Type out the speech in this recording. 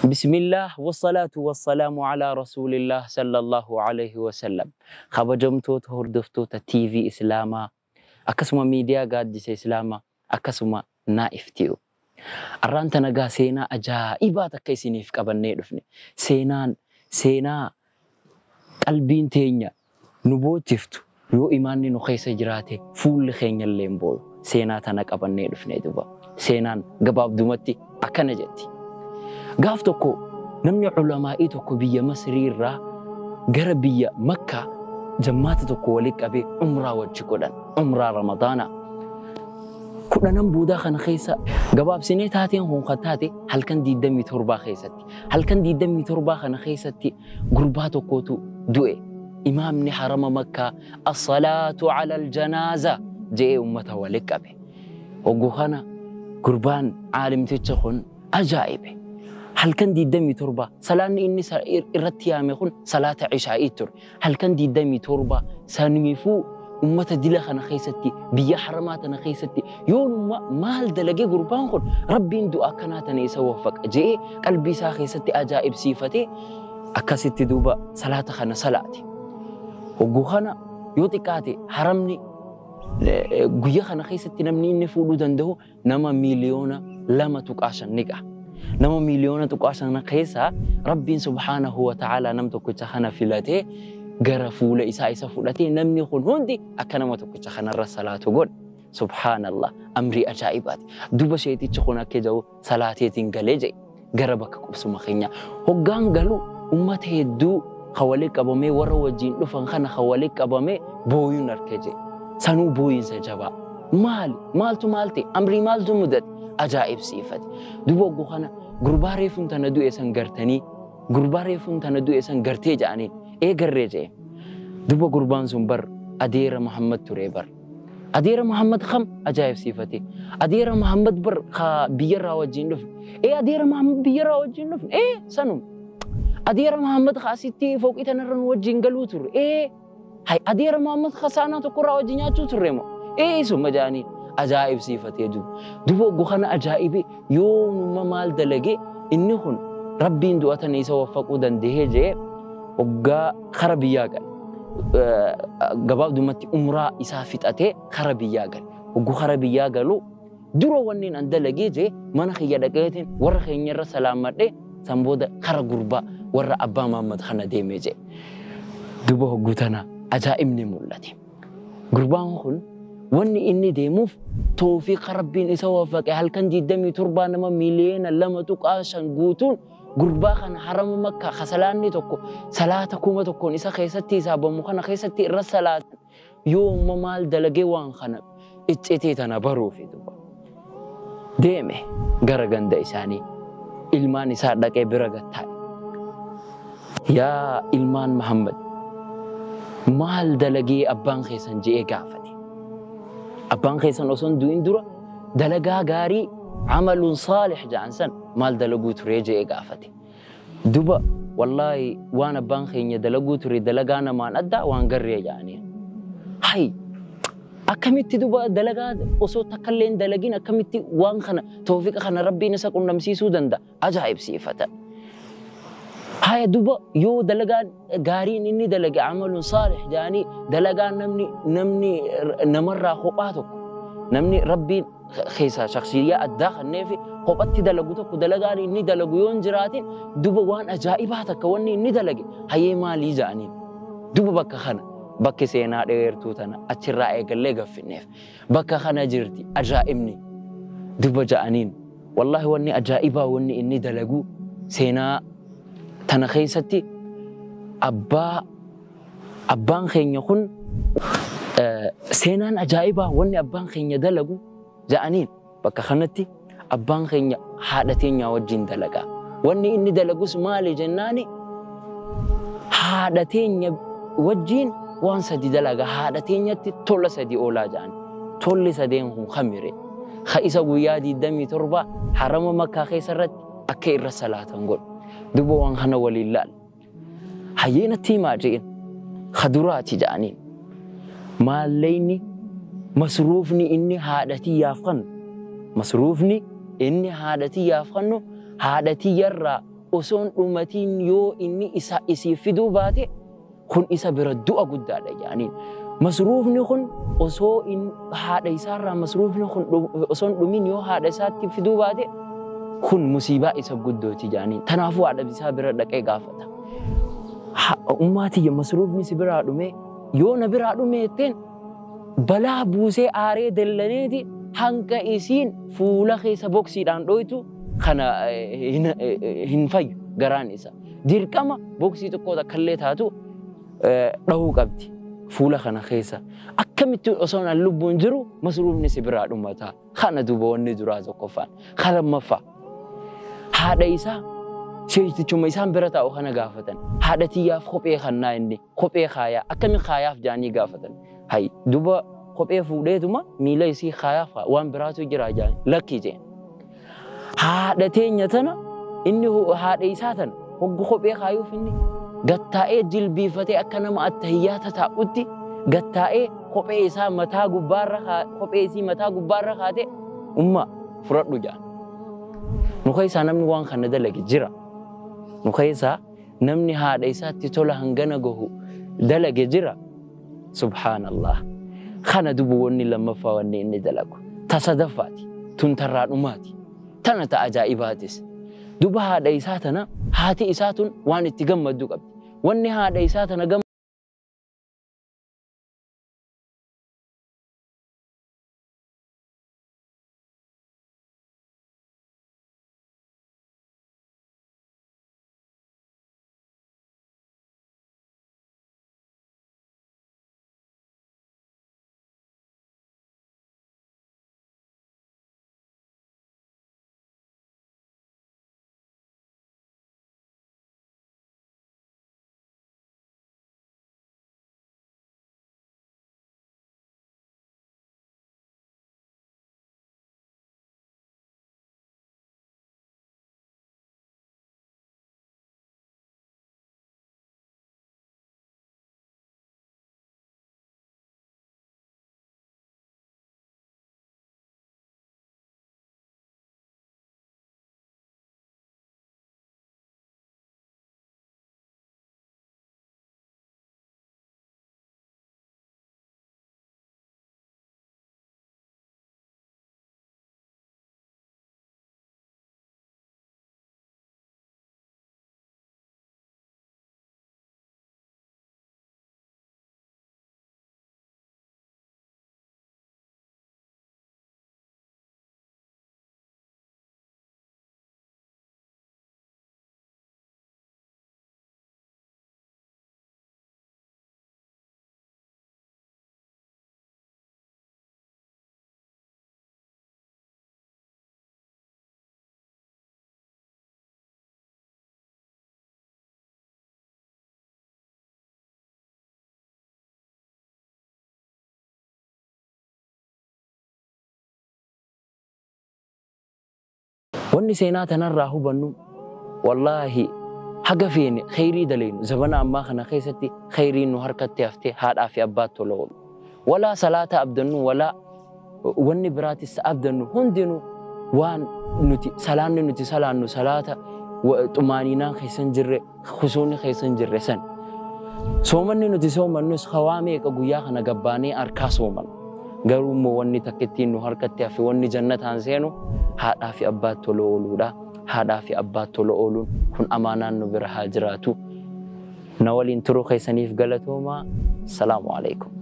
Bismillah wassalaatu wassalaamu alaa rasuulillah sallallahu alayhi wasallam. Kabajamtoota hordoftoota TV Islaamaa, akkasuma miidiyaa gaaddisa Islaamaa, akkasuma Naa'if Tiyuu. Arraan tana gaa seenaa ajaa'ibaa takka isiniif qabannee dhufne. Seenaan seenaa qalbiin teenya nu boochiftu, yoo imaanni nu keessa jiraate fuulli keenya illee hin booyu. Seenaa tana qabannee dhufne duba. Seenaan gabaabdumatti akkana jetti. Gaaf tokko namni ulamaa'ii tokko biyya Masrii irraa gara biyya Makkaa jammaata tokko walitti qabee umraa wajji godhan. Umraa Ramadaanaa. 10 boodaa kana keessa gabaabsinee taateen kun kan taate halkan 27 keessatti. Halkan 27 kana keessatti gurbaa tokkotu du'e. Imaamni harama Makkaa as-salaatu ala al-janaaza je'ee uummata walitti qabe. Hogguu kana gurbaan aalimticha kun ajaa'ibe. Halkan 27 salaanni inni irratti yaame kun salaata ishaa'ii ture. Halkan 27 saniifuu ummata dila kana keessatti biyya haramaa tana keessatti yoonumma maal dalagee gurbaan kun rabbiin du'a akkanaa tana isa waffaqa je'ee qalbii isaa keessatti ajaa'ibsiifatee akkasitti duuba salaata kana salaate. Hogguu kana yoo xiqqaate haramni guyyaa kana keessatti namni inni fuudhuu danda'u nama miiliyoona 2.5 ni ga'a. Nama miiliyoona 2.5 keessaa rabbiin subhaanahu wa ta'aalaa nam tokkicha kana filatee gara fuula isaa isa fudhatee namni kun hundi akka nama tokkicha kanarra salaatu godhe. Subhaanallah, amrii ajaa'ibaati. Duba sheetichi kun akka jiru salaateetiin galee jedhe gara bakka qubsuma keenyaa. Hoggaan galu uummata hedduu kan walitti qabamee warra wajjin dhufan kana kan walitti qabamee booyuun arge jedhe. Sanuu booyinsa jabaa. Maali? Maaltu maal ta'e? Amrii maaltu mudate? Ajaa'ibsiifate. Duba hogguu kana gurbaa reefuun tana du'e san gartanii gurbaa reefuun tana du'e san gartee jedhaniin eegarree jedhe. Duba gurbaan sun bar adeera Muhammad ture bar. Adeera Muhammad kam ajaa'ibsiifate. Adeera Muhammad bar ka biyyarraa wajjin dhufne. Adeera Muhammad biyyarraa wajjin dhufne. Sanum. Adeera Muhammad ka asitti fooqii tanarra nu wajjin galuu ture. Hay adeera Muhammad ka saanaa tokkorraa wajjin nyaachuu turre moo? Isuma jedhaniin ajaa'ibsiifatee jiru. Duba hogguu kana ajaa'ibe yoonuma maal dalagee inni kun rabbiin du'a tana isa waffaquu danda'ee jedhee hoggaa kara biyyaa gale. Gabaabdumatti umraa isaa fixatee kara biyyaa gale. Hogguu kara biyyaa galu dura wanneen an dalagee jedhee mana kiyya dhaqeetiin warra keenya irra salaammadhee san booda kara gurbaa warra abbaa Muhammad kana deemee jedhe. Duba hogguu tana ajaa'ibni mul'ate. Gurbaan kun wanni inni deemuuf toofiiqa rabbiin isa waffaqe halkan 27 nama miiliyoona 2.5 guutuun gurbaa kana harama Makkaa kasalaanni tokko salaata 1000 isa keessatti hisaabamu kana keessatti irra salaatan yooma maal dalagee waan kana iccitee tana baruufi duba. Deeme gara ganda isaanii ilmaan isaa dhaqee bira gattaa'e. Yaa ilmaan Muhammad maal dalagee abbaan keessan je'ee gaafate. Abbaan keessan osoo hin du'in dura dalagaa gaarii amaluun saalih jedhan san maal dalaguu ture je'ee gaafate. Duba wallaahi waan abbaan keenya dalaguu ture dalagaa namaan addaa waan garree jedhaniin. Hay akkamitti duba dalagaa osoo takka illee hin dalagin akkamitti waan kana toofiqa kana rabbiin isa qunnamsiisuu danda'a ajaa'ibsiifatan. Haya duba yoo dalagaa gaariin inni dalage amaluun saalih jedhanii dalagaa namni namarraa kophaa tokko namni rabbiin keessaa shakhsiyyaa addaa kanneefi kophatti dalagu tokko dalagaan inni dalagu yoo hin jiraatin duba waan ajaa'ibaa takka wanni inni dalage hayyee maalii jedhaniin. Duba bakka kana bakki seenaa dheertuu tana achirraa eegallee gaffinneef bakka kana jirti ajaa'ibni duba jedhaniin. Wallaahi wanni ajaa'ibaa wanni inni dalagu seenaa tana keessatti abbaan keenya kun seenaan ajaa'ibaa wanni abbaan keenya dalagu jedhaniin bakka kanatti abbaan keenya haadha teenya wajjin dalagaa. Wanni inni dalagus maali jennaani haadha teenya wajjin waan sadi dalagaa haadha teenyatti tola sadi oolaa jedhan. Tolli sadeen kun kamire. Ka isa guyyaa 27 harama Makkaa keessa irratti akka irra salaatan godhu. Duba waan kana waliin laal. Hayyeenatti himaa je'in. Kaduraati jedhaniin. Maallayni masruufni inni haadha tiyyaaf kennu. Masruufni inni haadha tiyyaaf kennu haadha tiyyarraa osoon dhumatiin yoo inni isa isii fiduu baate kun isa bira du'a guddaadha jedhaniin. Masruufni kun osoo haadha isaarraa masruufni kun osoon dhumin yoo haadha isaatti fiduu baate kun musiibaa isa guddooti jedhaniin. Kanaafuu haadha isaa bira dhaqee gaafata. Ummaa tiyya masruufni si biraa dhume yoo na biraa dhume jetteen balaa buusee aaree dallaneeti hanga isiin fuula keessa boksiidhaan dhoytu kana hin fayyu garaan isa. Dirqama boksii tokko takkallee taatu dhahuu qabdi fuula kana keessa. Akkamitti osoo an lubbuun jiru masruufni si biraa dhumata. Kana duuba wanni duraa tokkoffaan. Lammaffaa haadha isaa sheektichuma isaan bira taa'u kana gaafatan. Haadha tiyyaaf kophee kannaa inni kophee kaayaa akkamiin kaayaaf jaanii gaafatan. Hay duuba kophee fuudheetuma miila isii kaayaaf waan biraatu jira jaanii lakki jeen. Haadha teenya tana inni haadha isaa tana hoggu kophee kaayuuf inni gattaa'ee jilbiifatee akka nama attahiyyaata taa'utti gattaa'ee kophee isaa mataa gubbaarra kophee isii mataa gubbaarra kaatee umma fudhadhu jaan. Nu keessaa namni waan kana dalage jira. Nu keessaa namni haadha isaatti tola hangana gahu dalage jira. Subhaanallah. Kana duuba wanni lammaffaa wanni inni dalagu. Ta sadaffaati. Tun tarraa dhumaati. Tana ta ajaa'ibaatis. Duuba haadha isaa tana haati isaa tun waan itti gammaddu qabdi. Wanni haadha isaa tana wanni seenaa tanarraa hubannu wallaahi haga feene khayrii daleenu zabana ammaa kana keessatti khayriin nu harkatti haftee haadhaa fi abbaatti tola oolu. Walaa salaata abdannu walaa wanni biraatis abdannu hundinuu waan nuti salaanni nuti salaannu salaata xumaaniinaan keessa hin jirre khusuunni keessa hin jirre san. Soomanni nuti soomannus hawaa meeqa guyyaa kana gabbaanee harkaa soomanna. Garuu immoo wanni takka ittiin nu harkatti hafe wanni jannataan seenu haadhaa fi abbaatti tola ooluudha. Haadhaa fi abbaatti tola ooluun kun amaanaan nu bira haa jiraatu. Na waliin turuu keessaniif galatoomaa. Salaamu alaikum.